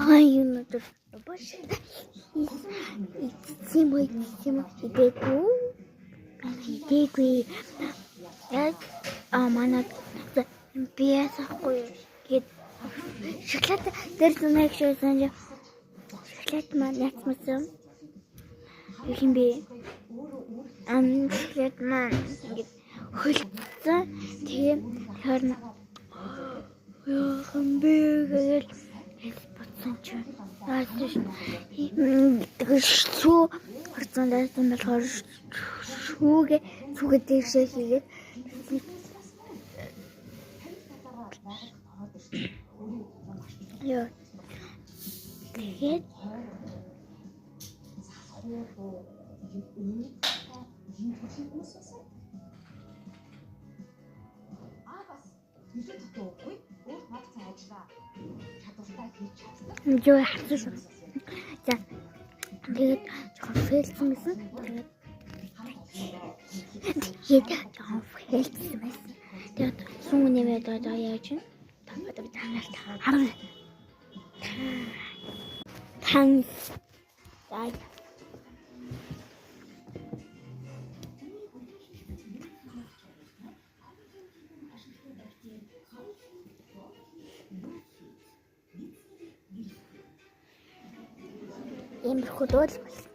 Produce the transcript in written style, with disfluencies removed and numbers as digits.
Өнөөдөр баш идсэн юм идсэн юм идээгүй. Идээгүй. Яг манай би ясахгүй гээд шоколад дээр зүнэг шөөсөн шоколад маань яцмасан. Юу юм бэ? Шоколад маань ингээд хөлдсөн. Тэгээ тэгэхээр яах юм бэ гэж бодсон чинь сүү орсон дайсан болохоор шүүгээ дээшээ хийгээд ёо тэгээд юу харсан шүү. За тэгээд жоохон фейлсэн гэсэн. Тэгээд жоохон фейлсэн байсан. Тэгээд сүүн нэмээд одоо яаж юм? Одоо би танаас харна. Тан за иймэрхүү л болсон.